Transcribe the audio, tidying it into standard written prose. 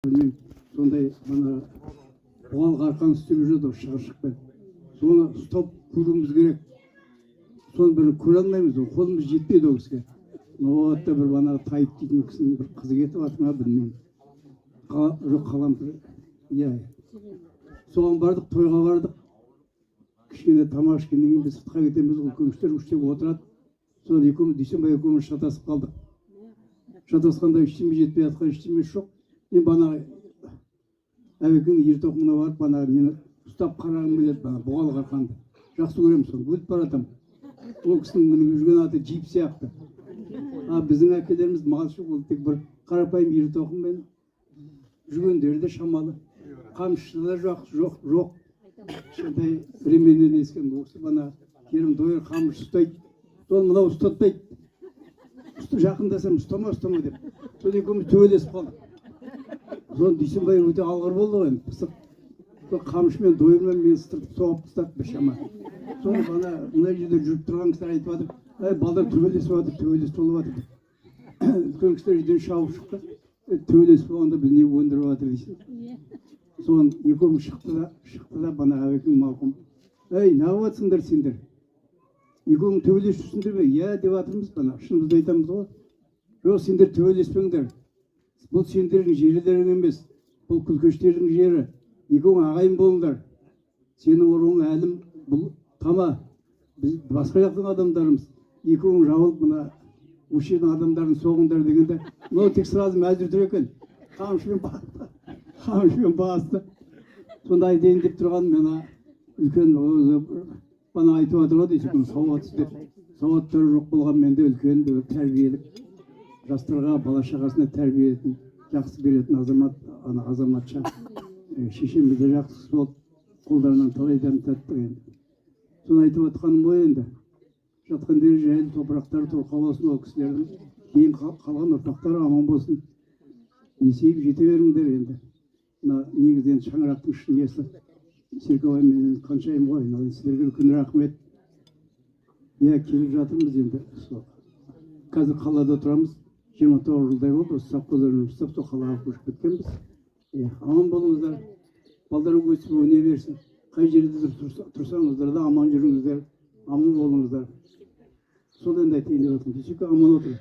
Білмеймін, сондай мына бұғалық арқан істеп жүреді ғой шығыршықпен. Соны ұстап көруіміз керек. Соны бір көре алмаймыз ғой, қолымыз жетпейді ол кісіге. Новатта бір ана Тайып дейтін кісінің бір қызы кетіп жатыр ма, білмеймін. Жоқ, Қалампыр. Иә. Соған бардық, тойға бардық. Кішкене тамақ ішкеннен кейін біз сыртқа кетеміз ғой, үлкен кісілер үштеп отырады. Содан екеуміз, Дүйсенбай екеуміз шатасып қалдық. Шатасқанда ештеме жетпей жатқан, ештеме жоқ. Мен бағанағы Әбекеңнің ер тоқымына барып, бағанағы нені ұстап қарағым келеді, бағана бұғалық арқанды. Жақсы көремін соны, өліп бара жатамын. Ол кісінің мініп жүрген аты джип сияқты. А біздің әкелеріміз малшы, ол тек бір қарапайым ер тоқыммен жүргендері де шамалы. Қамшысы да жоқ, жоқ, жоқ. Кішкентай ременнен ескен бұл кісі бана Керім дойыр қамшы ұстайды. Соны мынау ұстатпайды. Жақындасам ұстама, ұстама деп. Содан екеуміз төбелесіп қалдық. Соны Дүйсенбай өте алғыр болды ғой енді, пысық. Сол қамшымен, дойырмен мені сытыртып соғып тастады біршама. Соны бана мына жерде жүріп тұрған кісілер айтып жатыр, әй, балдар төбелесіп жатыр, төбелес толып жатыр деп. Үлкен кісілер үйден шауып шықты. Төбелесіп болғанда біз не өндіріп жатыр дейсің. Соны екеуміз шықты да бана Әбекең марқұм. Әй, неғып жатсыңдар сендер? Екеуің төбелесіп жүрсіңдер ме? Иә деп жатырмыз бана, шынымызды айтамыз ғой. Жоқ, сендер төбелеспеңдер. Бұл сендердің жерлерің емес, бұл күлкештердің жері. Екеуің ағайын болыңдар. Сенің руың Әлім, бұл Тама. Біз басқа жақтың адамдарымыз. Екеуің жабылып мына осы жердің адамдарын соғыңдар дегенде, мынау тек сразу мәзір тұр екен. Қамшымен басты. Қамшымен басты. Сонда айтайын деп тұрғаным, мына үлкен өзі бана айтып жатыр ғой дейсің, сауатсыз деп. Сауаттары жоқ болғанмен де үлкен бір тәрбиелік, жастарға, бала шағасына тәрбиетін жақсы беретін азамат, ана азаматша. Шешеміз де жақсы кісі болды, қолдарынан талай дәм таттық енді. Соны айтып жатқаным ғой енді, жатқан жері жайлы, топырақтары торқа болсын ол кісілердің, кейін қалған ұрпақтары аман болсын, есейіп жете беріңдер енді. Мына негізі енді шаңырақтың шын иесі Серкебай менен Қаншайым ғой айналайын, сіздерге үлкен рахмет. Иә, келіп жатырмыз енді. Сол қазір қалада тұрамыз, 29 жылдай болды осы совхозда жұмыс істеп, сол қалаға көшіп кеткенбіз. Иә, аман болыңыздар, балдар өсіп өне берсін, қай жерде тұрсаңыздар да аман жүріңіздер, аман болыңыздар. Сол енді айтайын деп жатырмын. Дүйсеке, аман отыр.